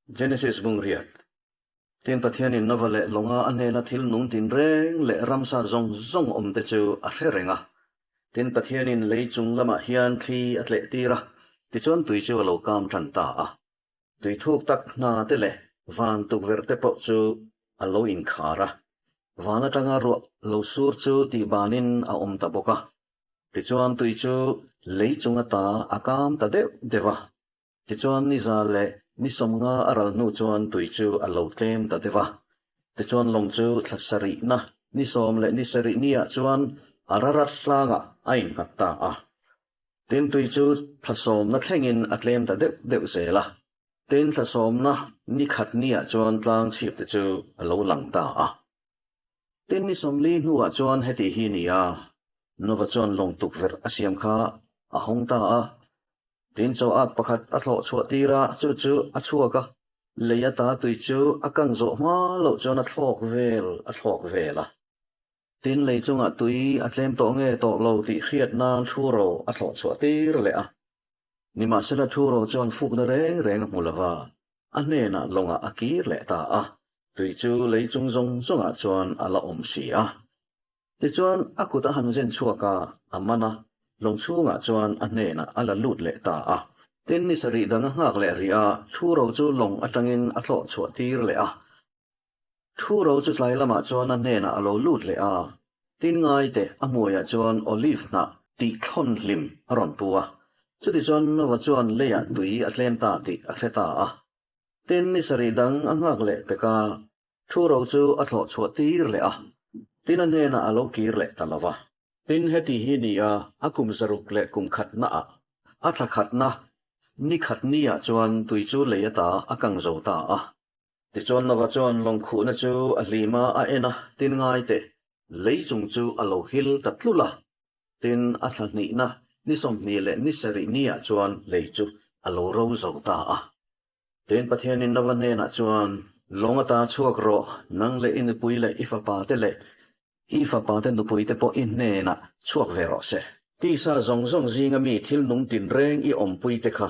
Genesis bung riat. Tin Pathianin Nova leh Lawnga a hnena thil nung tinreng leh ramsa zawng zawng awmte chu a hre reng a. Tin Pathianin lei chung lamah hian thli a tleh tir a, tichuan tui chu a lo kam tan ta a. Tui thuk tak hna te leh van tukverh te pawh chu a lo inkhar a. Van atanga ruah lo sur chu tihbanin a awm ta bawk a. Tichuan tui chu lei chung ata a kam ta deuh deuh a. Tichuan ni za leh ni 50 a ral hnu chuan tui chu a lo tlem ta deuh a. Tichuan lawng chu thla sarihna ni 10 leh ni sarih niah chuan Ararat tlangah a innghat ta a. Tin tui chu thla sawmna thlengin a tlem ta deuh deuh zel a. Tin thla sawmna ni khat niah chuan tlang chhip te chu a lo lang ta a. Tin ni 40 hnuah chuan heti hi ni a, Nova chuan lawng tukverh a siam kha a hawng ta a. Tin chaw ak pakhat a thlawh chhuah tir a, chu chu a chhuak a, lei ata tui chu a kang zawh hma loh chuan a thlawk vel a thlawk vel a. Tin lei chungah tui a tlem tawh nge tawh lo tih hriat nan thu ro a thlawh chhuah tir leh a. Nimahsela thu ro chuan fukna reng reng a hmu lo va, a hnenah lawngah a kir leh ta a, tui chu lei chung zawng zawngah chuan a la awm si a. Tichuan a kut a han zen chhuak a, a man a, lawng chhungah chuan a hnenah a la lut leh ta a. Tin ni sarih dang a nghak leh rih a, thu ro chu lawng atangin a thlawh chhuah tir leh a. Thu ro chu tlai lamah chuan a hnenah a lo lut leh a, tin ngai teh a hmuaiah chuan olive hnah tih thlawn hlim a rawn pu a. Chutichuan Nova chuan leiah tui a tlem ta tih a hre ta a. Tin ni sarih dang a nghak leh pek a, thu ro chu a thlawh chhuah tir leh a, tin a hnenah a lo kir leh ta lo va. Tin heti hi ni a, a kum zaruk leh kum khatnaah, a thla khatna ni khat niah chuan tui chu lei ata a kang zo ta a. Tichuan Nova chuan lawng khuhna chu a hlim a, a en a, tin ngai teh, lei chung chu a lo hil ta tlul a. Tin, a thla hnihna ni 20 leh ni sarih niah chuan lei chu a lo ro zo ta a. Tin, Pathianin Nova hnenah chuan, Lawng ata chhuak rawh, nang leh i nupui leh i fapa te leh i fapa te nupui te pawh i hnenah chhuak ve rawh se. Tisa zawng zawng zinga mi thil nung tinreng i awmpui te kha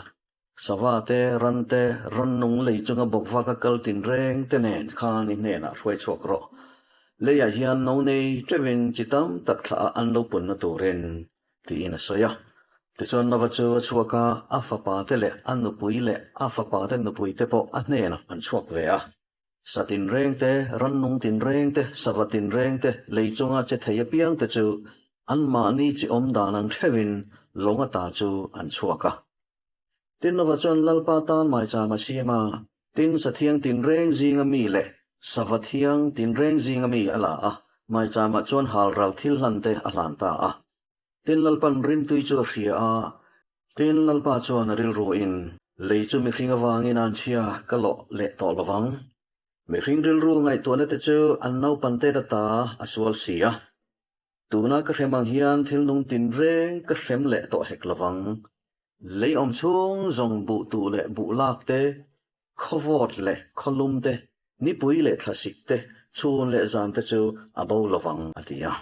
Sava te, ran te, rannung lei chunga bawkvaka kal tinreng te nen khan i hnenah hruai chhuak rawh. Leiah hian no nei teuhin chi tam tak thlah ah an lo punna turin, tiin a sawi a. Tichuan Nova chu a chhuak a, a fapa te leh a nupui leh a fapa te nupui te pawh a hnenah an chhuak ve a. Sa tinreng te, rannung tinreng te, sava tinreng te, lei chunga che thei apiang te chu anmahni chi awm dan ang theuhin lawng ata chu an chhuak a. Tin Nova chuan Lalpa tan maicham a siam a, tin sathiang tinreng zinga mi leh sava thiang tinreng zinga mi a la a, maichamah chuan halral thil hlan te a hlan ta a. Tin Lalpan rimtui chu a hria a, tin Lalpa chuan a rilruin, Lei chu mihring avangin an chhia ka lawh leh tawh lovang. Mihring rilru ngaihtuahna te chu an naupan tet ata a sual si a. Tuna ka hrem ang hian thil nung tinreng ka hrem leh tawh hek lovang. Lei awm chhung zawng buh tuh leh buh lak te, khawvawt leh khawlum te, nipui leh thlasik te, chhun leh zan te chu a bo lovang, a ti a.